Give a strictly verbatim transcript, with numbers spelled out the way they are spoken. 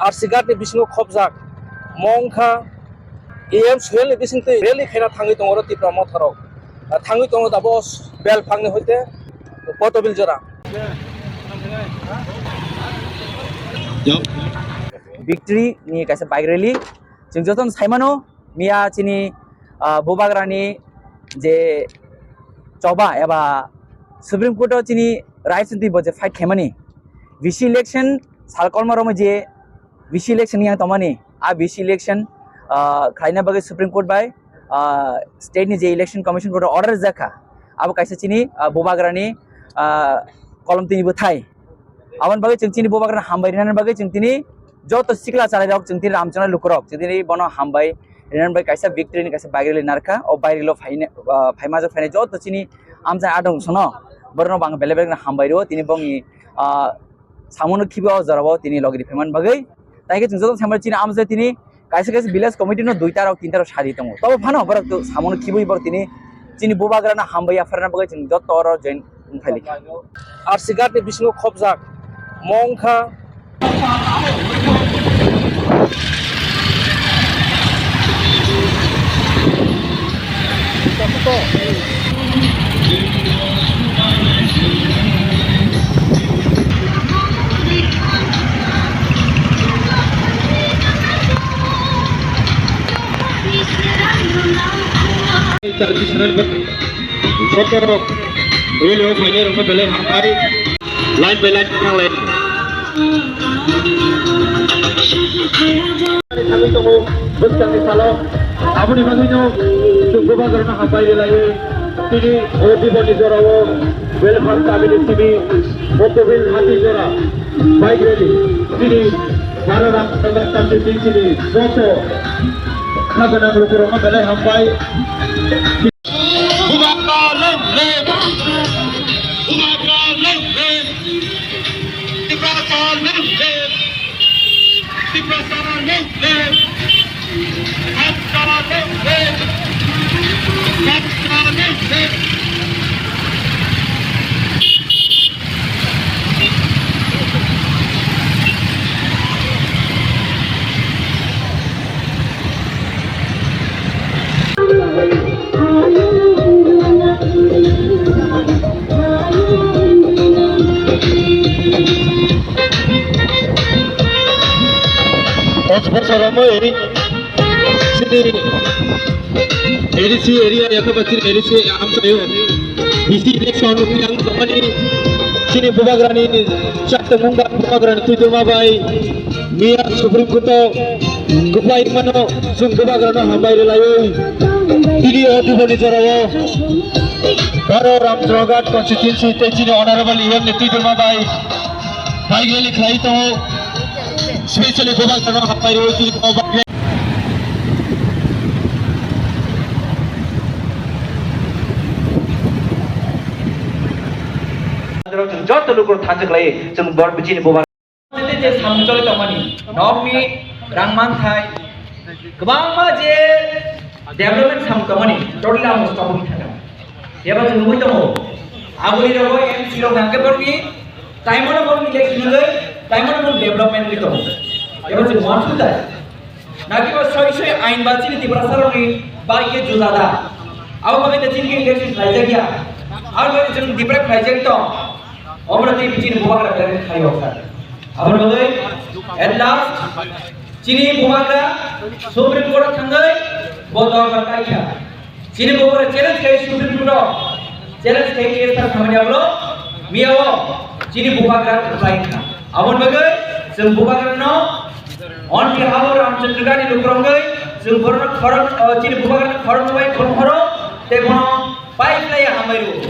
R C Ghat ni bisingo khopjak mong kha A M Sohel ni bisingtwi rally khaina thangwi tongo oro Tipra Motha rok. Ah, thangwi tongo tabuk Belphang ni hoite Potobil jora. Victory ni kaisa bike rally. Chwng jotono sai mano, miya chini, ah, Bubagrani je choba eba Supreme Court o chini rights twi bo je fight khaimani, V C election sal kolma romo je V C election yang tongmani, a V C election, ah, khlaina bagwi Supreme Court bai, ah, state ni je Election Commission Board order jakha, abo kaisa chini, ah, Bubagrani, ah, kolom tini bwthai. Aboni bagwi chwng chini Bubagrano hambai rinani bagwi chwng tini joto sikla chalairok, chwng tini Ramchakna lukurok, chwng tini bono hambai rinani bagwi kaisa victory ni kaisa bike rally narwkha. O bike rally o phaina, ah, phaima jok phainai joto chini amchai adong sono borokno bo ang belai belai kheno hambai rwo. Tini bongni, ah, samono khibi o jorao tini logi riphaimani bagwi. Tai khe chwng joto sambai chini amchai tini kaisa kaisa village committee no duita rok tinta rok sadi tongo. Tobo phano borok to samono khibui borok tini chini Bubagrano hambai yapharna bagwi chwng joto oro join wngphai lai. R C Ghat ni bisingo khopjak mong kha. Traditional joto rally o phainai rokno belai hambai. Line by line thanglai. Thangwi tongo bwskangni salo. Aboni bagwino chwng Bubagrano hambai rwlaiwi tini o Diboni jorao Belphang tabini simi Mokobil hati jora bike rally tini Bharat Rajya Sabha constituency ni joto khajana lukurokno belai hambai. Bubagra long live! Bubagra long live! Tiprasa long live! Tiprasa long live! Tiprasa long live! Tiprasa long live! Paanch bosor omo eri sini A D C area, yataba chini A D C amchaio V C election yang tongmani chini Bubagrani chakta mungba Bubagrani tuituma bai miya Supreme Court o kwplai mano chwng Bubagrano hambai rwlaiwi tini o Diboni jorao Baro Ramchakna constituency tei chini honorable E M ni tuituma bai bike rally khlai tongo, specially Bubagrano hambai rwui tini o bike rally. Joto lukurok thansa khlai chwng bor bichini Bubagra. Je samung choli tongmani, nokni rang manthai, kwbangma je development samung tongmani, totally ang stop wngwi thangkha. Eba chwng nugwi tongo, aboni rogo M C rok hwnkhe borokni time-o no borokni election wngwi, time-o no borok development wngwi tongo. Eba chwng uansuk da. Nakiba soi soi ain ba chini Tiprasa rokni bai khe juda da. Abo bagwi da chini khe election khlaijak ya. Abo bagwi chwng deprive khlaijak tong. Omo tei chini Bubagra khe khai rok sa. Abo bagwi at last chini Bubagra Supreme Court thangwi bo dorbar kai kha. Chini Bubagra challenge khai Supreme Court o, challenge khai case ta khamani ablo miya o chini Bubagra kwplai kha. Aboni bagwi chwng Bubagra no on behalf of Ramchandra Gani lukurok wngwi chwng borokno khorang, o, chini Bubagra no khorang bai khorang khoro tei bono pai khlai hambai rw.